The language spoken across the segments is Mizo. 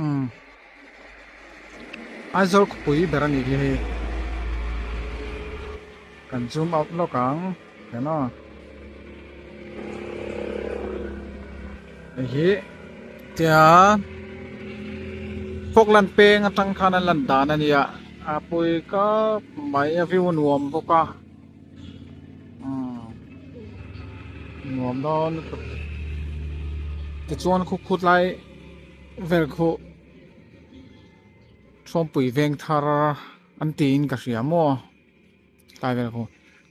Umm Aizawl khawpui ber a nih hi hei kan zoom out lawk ang eng aw hei hi tia Falkland peng atang khan an lan dan a nia a pui kap mai a view a nuam bawk a umm nuam dawn lutuk tichuan khu khut lai vel khu Thuampui veng thar an tiin ka hria maw tlai vel khu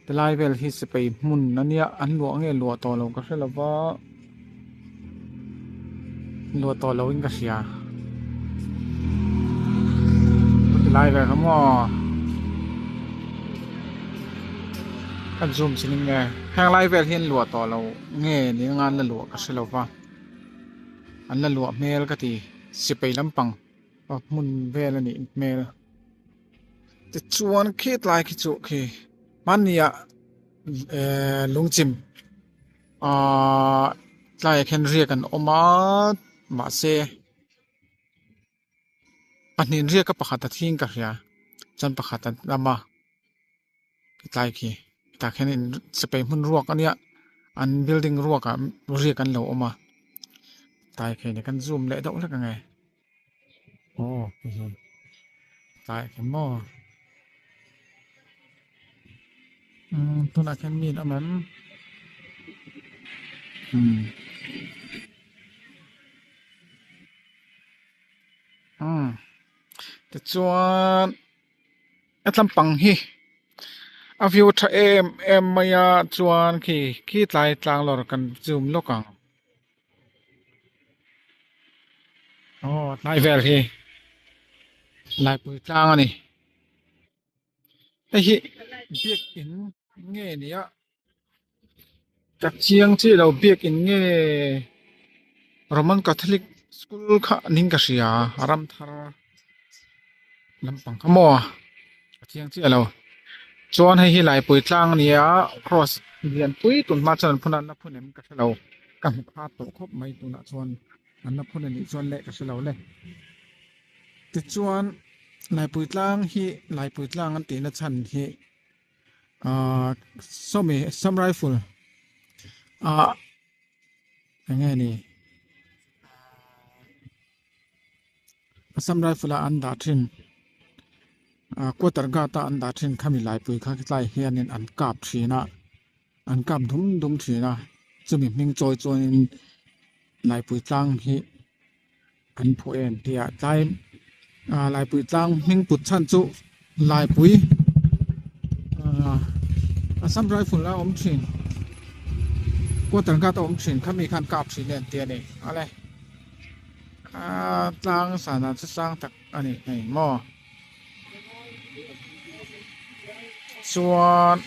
tilai vel hi sipai hmun a nia an luah nge luah tawh lo ka hre lo va luah tawh lo in ka hria tilai vel kha maw kan zoom chin in nge heng lai vel hi an luah tawh lo nge ni anga an la luah ka hre lo va an la luah hmel ka ti sipai lampang hmun vel a nih hmel tichuan khi tlai khi chu khi hmanni ah ehh lungchim ahh tlaiah khian riak an awm a mahse pahnih riak a pakhat a thing ka hria chuan pakhat a lam a. tlai khi tah khian in sipai hmun ruak a nia an building ruak ah riak an lo awm a tlai khi ni kan zoom leh deuh hlek ange aw tlai khi maw umm tunah khian mi an awm em umm umm tichuan. A tlampang hi a view tha em em mai a chuan khi khi tlai tlang lawr kan zoom lawk ang aw tlai vel hi laipui tlang a ni hei hi biakin nge ni a. Ka chiang chiah lo biakin nge Roman Catholic school kha ning ka hria a ram thar lampang kha maw ka chiang chiah lo chuan hei hi Laipui tlang a ni a cross lian pui tun hma chuan an phun a an la phun em ka hre lo ka hmu kha tawh khawp mai tunah chuan an la phun a nih chuan leh ka hre lo le tichuan Laipui tlang hi Laipui tlang an tihna chhan hi. Ahh sawmi assam rifle ah eng nge ni assam rifle a an dah thin ah quarter guard a an dah thin khami laipui kha tlai hianin an kap thin a an kap dum dum thin a chumi hming chawi chuanin laipui tlang hi. An phuah em tih ah tlai ah laipui tlang hming put chhan chu laipui ah assam rifle a awm thin quarter guard a awm thin khami khan kap thin em tih a ni awle ah tlang sanah chu sang tak a ni hei maw chuan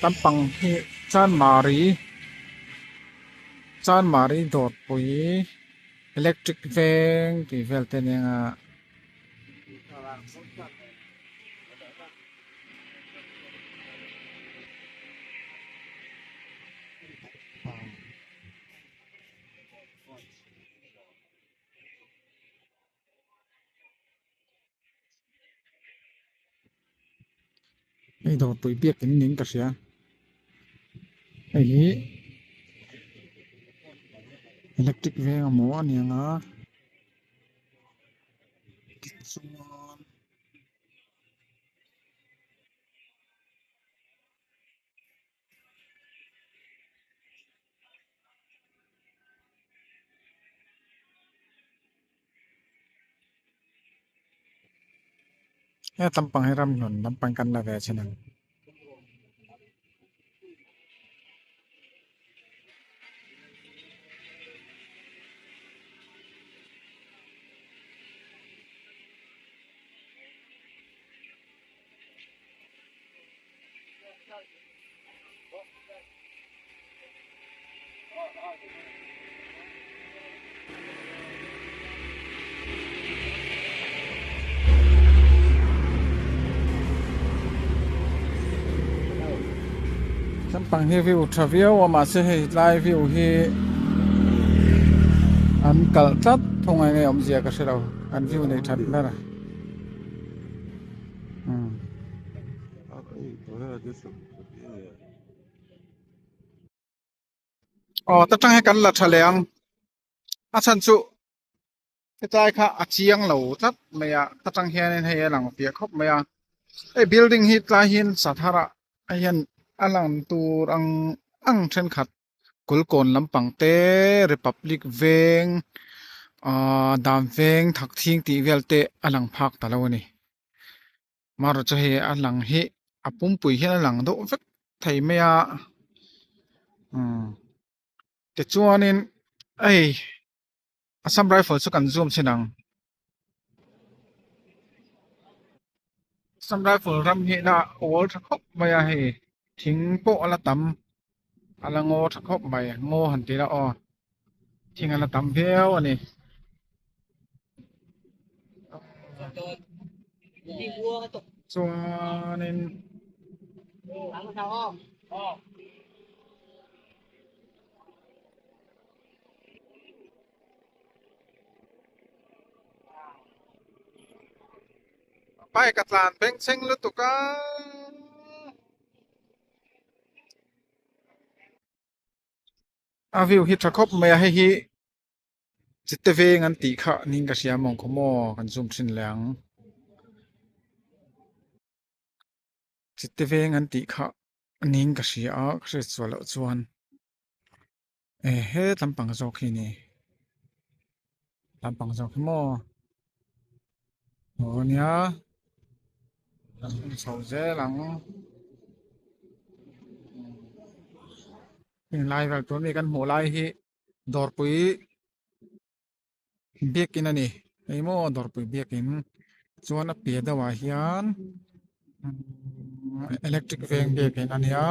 lampang hi chanmari. Chanmari dawrpui electric veng tih vel te nia Hei dawrpui biakin niin ka hria hei hi electric veng a maw a ni ang a tichuan. He lampang hi ramhlun lampang kan la ve chin ang. Lampang hi view tha viau a mahse hei tlai view hi An kalh tlat thung a enge awmzia ka hre lo an view nei that ber a. Aw ta tang hi kan la tha leh ang a chhan chu hetlai kha a chiang lo tlat mai a ta tang hianin hei a lang fiah khawp mai a hei building hi tlai hian sathar ah hian a lang tur ang ang thenkhat Kulkawn lampang te Republic veng ahh dan veng thak thing tih vel te a lang phak ta lo a ni. Marawh chu hei a lang hi a pumpui hian a lang deuh vek thei mai a umm tichuanin hei Assam Rifle chu kan zoom chhin ang. Assam Rifle ram hi la awl tha khawp mai a hei thing pawh a la tam a la ngaw tha khawp mai ngaw han ti la aw thing a la tam viau a ni. Chuanin Bike a tlan bengchheng lutuk a. A view hi tha khawp mai a hei hi chite veng an tih kha niin ka hria mawng khaw maw kan zoom thin leh ang. Chite veng an tih kha niin ka hria a ka hriat sual loh chuan. Ehe tlampang zawk hi ni tlampang zawk hi maw aw nia kan hun chho zel ang heng lai vel tur mi kan hmuh lai hi dawrpui biakin a ni hei maw dawrpui biakin chuan a piah deuhah hian electric veng biakin a nia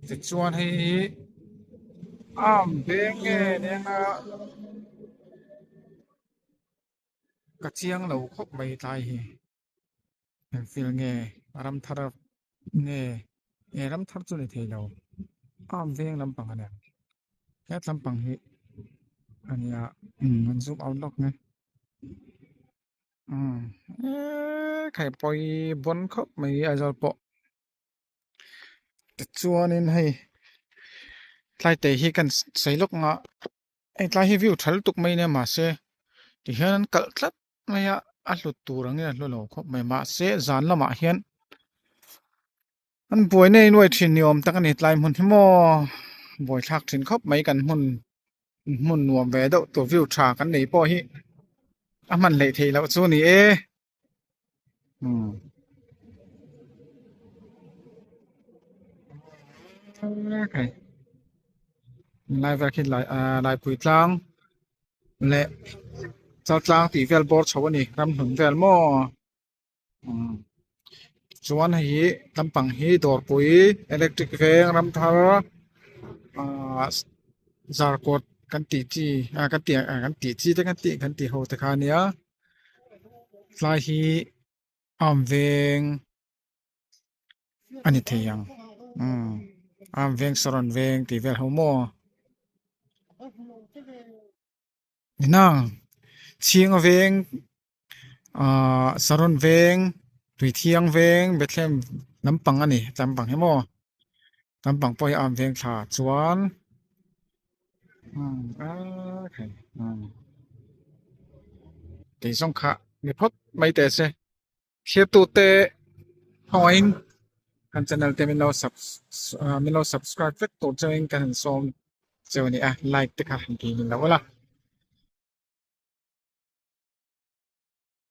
tichuan hei hi arm veng nge nia ka chiang lo khawp mai tlai hi eng field nge ram thar nge he ram thar chu ni thei lo arm veng lampang a nia he lampang hi a nia umm an zoom out lawk nge umm eee khai pawi bawn khawp mai Aizawl pawh tichuanin hei tlai te hi kan sawi lawk ang a hei tlai hi view tha lutuk mai nia mahse tihian an kalh tlat. Mai a a hlut tur ang in a hlu lo khawp mai mahse zan lamah hian an buai na inuai thin ni awm tak a ni tlai hmun hi maw buai thlak thin khawp mai kan hmun hmun nuam ve deuh tur view tha kan nei pawh hi a hman hleih theih loh chu a ni e umm. Lai vel khi lai ah laipui tlang. Leh chaltlang tih vel bawr chho a ni ramhlun vel maw umm chuan hei hi lampang hi dawrpui electric veng ram thar ahh zarkawt kan tih chi ah kan tih ah kan tih chi te kan tih kan tih ho te kha a nia tlai hi arm veng a ni thei ang umm arm veng saron veng tih vel ho maw. Ninang chhinga veng ahh saron veng tuithiang veng Bethlehem lampang a ni lampang hi maw lampang pawh hi arm veng thla chuan umm aaa khai umm keizawng kha ni phawt mai teh se. Thirtute hawngin kan channel te min lo min lo subscribe vek tur chauhin kan han sawm cheu a ni a, like te kha han ti min lo ula.